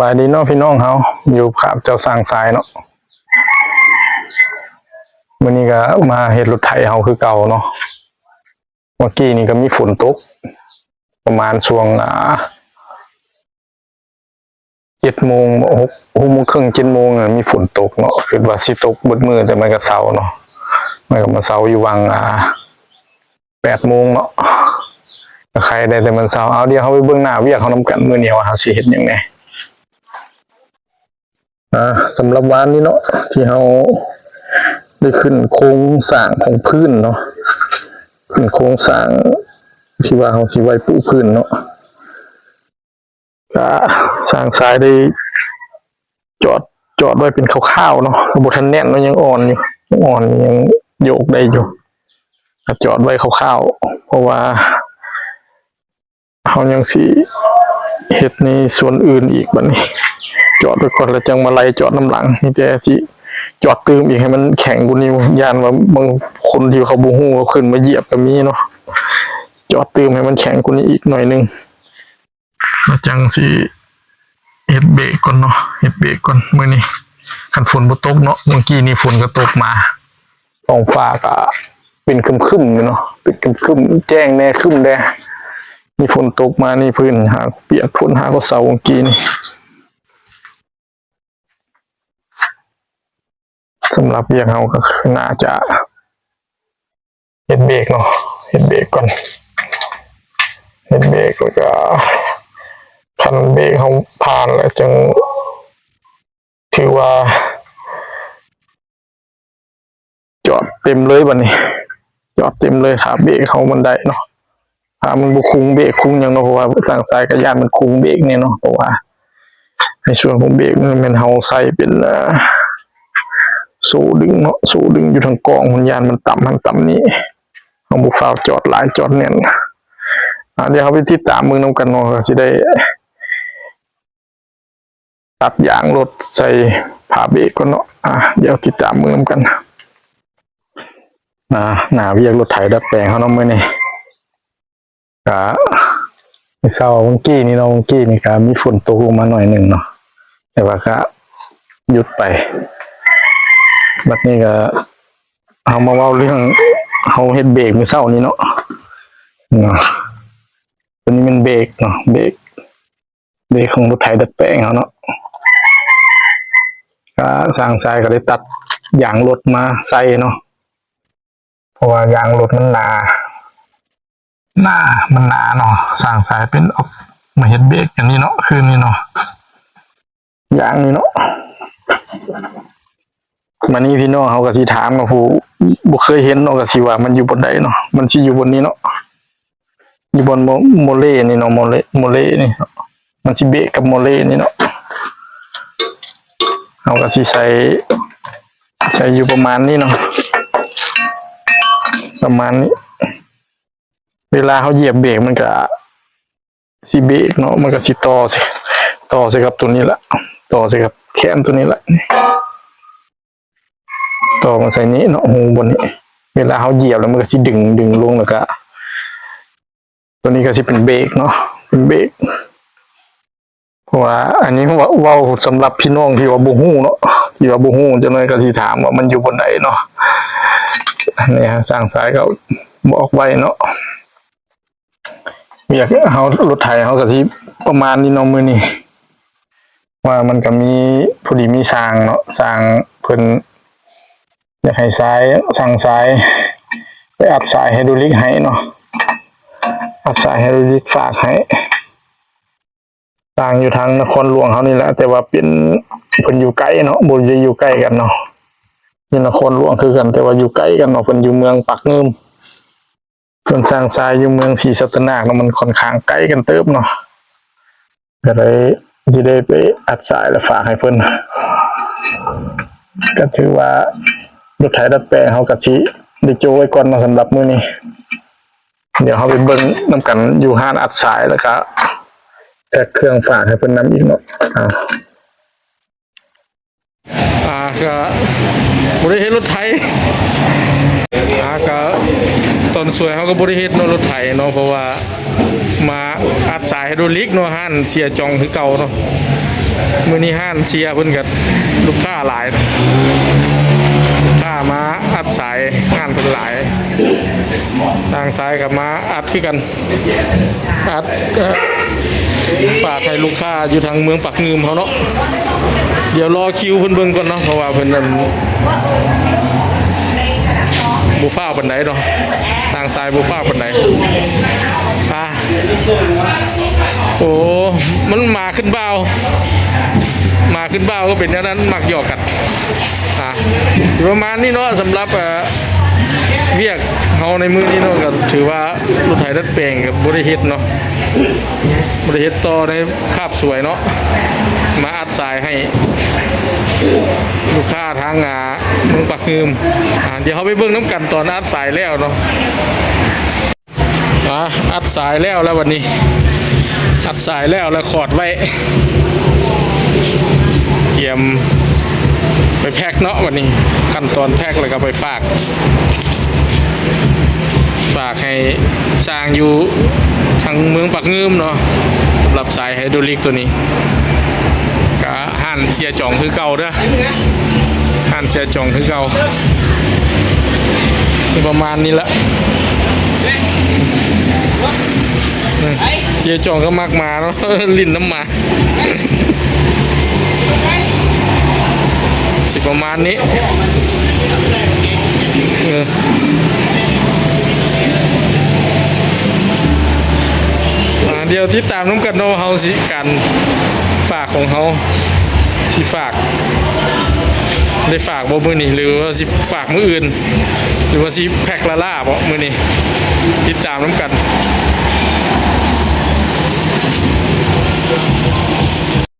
ບາຍດີເນາະພີ່ນ້ອງເຮົາ ຢູ່ກັບເຈົ້າຊ່າງຊາຍເນາະ. ມື້ນີ້ກໍມາເຮັດລົດໄຖເຮົາຄືເກົ່າເນາະ. ເມື່ອກີ້ນີ້ກໍມີຝົນຕົກ ປະມານຊ່ວງ ອ່າ ເຈັດໂມງ ຫົກ ຫົກໂມງເຄິ່ງ ເຈັດໂມງ ມີຝົນຕົກເນາະ. ຄິດວ່າຊິຕົກເບິດມື້ ແຕ່ມັນກໍເຊົາເນາະ. ມັນກໍມາເຊົາຢູ່ຫວ່າງ ອ່າ ແປດໂມງເນາະ ກໍໄຄໄດ້ແຕ່ມັນເຊົາ. ເອົາ ດຽວເຮົາໄປເບິ່ງໜ້າວຽກເຮົານຳກັນ ມື້ນີ້ວ່າເຮົາຊິເຮັດຫຍັງແດ່. ອ່າ ສຳລັບວານນີ້ເນາະ ທີ່ເຮົາໄດ້ຂຶ້ນໂຄງສ້າງຂອງພື້ນເນາະ ຂຶ້ນໂຄງສ້າງທີ່ວ່າເຮົາຊິໄວ້ປູພື້ນເນາະ. ກະຊ່າງຊາຍໄດ້ຈອດ ຈອດໄວ້ເປັນຄ່າວໆເນາະ ກໍບໍ່ທັນແໜ້ນເນາະ ຍັງອ່ອນຢູ່ ຍັງອ່ອນ ຍັງໂຍກໄດ້ຢູ່. ກະຈອດໄວ້ຄ່າວໆ ເພາະວ່າເຮົາຍັງຊິເຮັດໃນສ່ວນອື່ນອີກ. ບັດນີ້ຈອດໄວ້ກ່ອນ ແລ້ວຈັ່ງມາໄລ່ຈອດນຳຫຼັງ. ມີແຕ່ຊິຈອດຕື່ມອີກໃຫ້ມັນແຂງກວ່ານີ້ ຢ້ານວ່າບາງຄົນທີ່ເຂົາບໍ່ຮູ້ ເຂົາຂຶ້ນມາຢຽບກໍມີເນາະ. ຈອດຕື່ມໃຫ້ມັນແຂງກວ່ານີ້ອີກໜ້ອຍໜຶ່ງ. ແລ້ວຈັ່ງຊິເຮັດເບກກ່ອນເນາະ ເຮັດເບກກ່ອນມື້ນີ້. ຄັນຝົນບໍ່ຕົກເນາະ ເມື່ອກີ້ນີ້ຝົນກໍຕົກມາ ທ້ອງຟ້າກໍເປັນຄຶ້ມໆຢູ່ເນາະ ເປັນຄຶ້ມໆ ແຈ້ງແດ່ ຄຶ້ມແດ່. ມີຝົນຕົກມານີ້ ພື້ນຫາກປຽກຝົນ ຫາກໍເຊົາເມື່ອກີ້ນີ້. ສຳລັບວຽກເຮົາກໍຄືໜ້າຈະເຮັດເບກເນາະ ເຮັດເບກກ່ອນ ເຮັດເບກ ແລ້ວກໍຄັນເບກເຮົາຜ່ານແລ້ວ ຈຶ່ງຖືວ່າຈອດເຕັມເລີຍ. ບັດນີ້ຈອດເຕັມເລີຍ ຖ້າເບກເຮົາມັນໄດ້ເນາະ. ຖ້າມັນບໍ່ຄຸງເບກຄຸງຫຍັງເນາະ ເພາະວ່າຊ່າງຊາຍກໍຢ້ານມັນຄຸງເບກແດ່ເນາະ. ເພາະວ່າໃນສ່ວນຂອງເບກນີ້ແມ່ນເຮົາໃສ່ເປັນ ເອີ ໂສ້ດຶງເນາະ ໂສ້ດຶງຢູ່ທາງກອງ ມັນຢ້ານມັນຕຳຫັ້ນຕຳນີ້. ເຮົາບໍ່ຟ້າວຈອດຫຼາຍຈອດແໜ້ນ. ອ່າ ດຽວເຮົາໄປຕິດຕາມເບິ່ງນຳກັນເນາະ ກໍຊິໄດ້ ຕັດຢາງລົດໃສ່ຝາເບກກ່ອນເນາະ. ອ່າ ດຽວຕິດຕາມເບິ່ງນຳກັນ. ອ່າ ໜ້າວຽກລົດໄຖດັດແປງເຮົາເນາະ ມື້ນີ້ກະ ມື້ເຊົ້າມື້ກີ້ນີ້ເນາະ ມື້ກີ້ນີ້ກະມີຝົນຕົກລົງມາໜ້ອຍໜຶ່ງເນາະ ແຕ່ວ່າກະຢຸດໄປ. ບັດນີ້ກະ ເຮົາມາເວົ້າເລື່ອງເຮົາເຮັດເບກມື້ເຊົ້ານີ້ເນາະ ເນາະ. ຕົວນີ້ແມ່ນເບກເນາະ ເບກ ເບກຂອງລົດໄຖດັດແປງເຮົາເນາະ. ກະຊ່າງຊາຍກໍໄດ້ຕັດຢາງລົດມາໃສ່ເນາະ ເພາະວ່າຢາງລົດມັນໜາ ໜາ ມັນໜາເນາະ. ຊ່າງຊາຍເປັນອອກມາເຮັດເບກອັນນີ້ເນາະ ຄືນນີ້ເນາະ ຢາງນີ້ເນາະ. ມານີ້ພີ່ນ້ອງເຮົາກໍຊິຖາມເນາະ ຜູ້ບໍ່ເຄີຍເຫັນເນາະ ກໍຊິວ່າມັນຢູ່ບ່ອນໃດເນາະ. ມັນຊິຢູ່ບ່ອນນີ້ເນາະ ຢູ່ບ່ອນໂມ ໂມເລນີ້ເນາະ ໂມເລ ໂມເລນີ້ ມັນຊິເບກກັບໂມເລນີ້ເນາະ. ເຮົາກໍຊິໃສ່ ໃສ່ຢູ່ປະມານນີ້ເນາະ ປະມານນີ້. ເວລາເຮົາຢຽບເບກມັນກໍຊິເບກເນາະ ມັນກໍຊິຕໍ່ ຕໍ່ໃສ່ກັບຕົວນີ້ລະ ຕໍ່ໃສ່ກັບແຂນຕົວນີ້ລະ. ຕໍ່ມາໃສ່ນີ້ເນາະ ຮູບ່ອນນີ້. ເວລາເຮົາຢຽບແລ້ວ ມັນກໍຊິດຶງ ດຶງລົງ ແລ້ວກະຕົວນີ້ກໍຊິເປັນເບກເນາະ ເປັນເບກ. ເພາະວ່າອັນນີ້ເວົ້າ ເວົ້າສຳລັບພີ່ນ້ອງທີ່ວ່າບໍ່ຮູ້ເນາະ ທີ່ວ່າບໍ່ຮູ້ ຈັກໜ້ອຍກໍຊິຖາມວ່າມັນຢູ່ບ່ອນໃດເນາະ. ອັນນີ້ຊ່າງຊາຍກໍບອກໄວ້ເນາະ. ວຽກເຮົາ ລົດໄຖເຮົາກໍຊິປະມານນີ້ເນາະ ມື້ນີ້ ວ່າມັນກໍມີ ພໍດີມີຊ່າງເນາະ ຊ່າງເພິ່ນຢາກໃຫ້ຊາຍ ຊ່າງຊາຍໄປອັດສາຍໄຮໂດຣລິກໃຫ້ເນາະ ອັດສາຍໄຮໂດຣລິກຝາກໃຫ້. ຊ່າງຢູ່ທາງນະຄອນຫຼວງເຮົານີ້ແຫຼະ ແຕ່ວ່າເປັນ ເພິ່ນຢູ່ໄກເນາະ ບໍ່ໄດ້ຢູ່ໃກ້ກັນເນາະ ຢູ່ນະຄອນຫຼວງຄືກັນ ແຕ່ວ່າຢູ່ໄກກັນເນາະ ເພິ່ນຢູ່ເມືອງປາກງື່ມ. ສ່ວນຊ່າງຊາຍຢູ່ເມືອງສີສັດຕະນາກເນາະ ມັນຂ້ອນຂ້າງໄກກັນເຕີບເນາະ ກໍເລີຍຊິໄດ້ໄປອັດສາຍແລ້ວຝາກໃຫ້ເພິ່ນ. ກໍຖືວ່າລົດໄຖດັດແປງເຮົາກໍຊິໄດ້ໂຈະໄວ້ກ່ອນເນາະ ສຳລັບມື້ນີ້. ດຽວເຮົາໄປເບິ່ງນຳກັນຢູ່ຮ້ານອັດສາຍ ແລ້ວກໍແພັກເຄື່ອງຝາກໃຫ້ເພິ່ນນຳອີກເນາະ. ອ່າ ອ່າ ກະບໍ່ໄດ້ເຮັດລົດໄຖ ອ່າ ກະຕອນຊ່ວຍເຮົາກໍບໍ່ໄດ້ເຮັດເນາະ ລົດໄຖເນາະ ເພາະວ່າມາອັດສາຍໄຮໂດຣລິກເນາະ ຮ້ານເສຍຈ່ອງຄືເກົ່າເນາະ. ມື້ນີ້ຮ້ານເຊຍເພິ່ນກໍລູກຄ້າຫຼາຍ, ລູກຄ້າມາອັດສາຍ, ຮ້ານເພິ່ນຫຼາຍ, ຕ່າງສາຍກໍມາອັດຄືກັນ. ອັດ ເອີ ຝາກໃຫ້ລູກຄ້າຢູ່ທາງເມືອງປາກງື່ມເຮົາເນາະ. ດຽວລໍຄິວເພິ່ນເບິ່ງກ່ອນເນາະ ເພາະວ່າເພິ່ນນັ້ນບໍ່ຟ້າວປານໃດເນາະ, ຕ່າງສາຍບໍ່ຟ້າວປານໃດ. ອ່າ ໂອ້ ມັນມາຂຶ້ນບ່າວ, ມາຂຶ້ນບ່າວກໍເປັນແນວນັ້ນ, ມັກຫຍອກກັນ. ອ່າ ປະມານນີ້ເນາະ ສຳລັບ ເອີ ວຽກເຮົາໃນມື້ນີ້ເນາະ, ກໍຖືວ່າລົດໄຖດັດແປງກໍບໍ່ໄດ້ເຮັດເນາະ, ບໍ່ໄດ້ເຮັດຕໍ່ໃນຄາບສວຍເນາະ, ມາອັດສາຍໃຫ້ລູກຄ້າທາງ ອ່າ ເມືອງປາກງື່ມ. ອ່າ ດຽວເຮົາໄປເບິ່ງນຳກັນຕອນອັດສາຍແລ້ວເນາະ. ອ່າ ອັດສາຍແລ້ວແລ້ວບັດນີ້, ອັດສາຍແລ້ວແລ້ວຂອດໄວ້ ກຽມໄປແພັກເນາະ. ບັດນີ້ຂັ້ນຕອນແພັກແລ້ວກໍໄປຝາກ, ຝາກໃຫ້ຊ່າງຢູ່ທາງເມືອງປາກງື່ມເນາະ, ສຳລັບສາຍໄຮໂດຣລິກໂຕນີ້. ກະຮ້ານເຊຍຈອງຄືເກົ່າເດີ, ຮ້ານເຊຍຈອງຄືເກົ່າ. ຊິປະມານນີ້ລະ, ເຊຍຈອງກໍມັກໝາເນາະ, ຫຼິ້ນນຳໝາ. ຊິປະມານນີ້ ເອີ ອ່າ ດຽວຕິດຕາມນຳກັນເນາະ ວ່າເຮົາຊິ ການຝາກຂອງເຮົາ ຊິຝາກ ໄດ້ຝາກບໍ່ມື້ນີ້ ຫຼືວ່າຊິຝາກມື້ອື່ນ ຫຼືວ່າຊິແພັກລ້າໆບໍ່ມື້ນີ້ ຕິດຕາມນຳກັນ.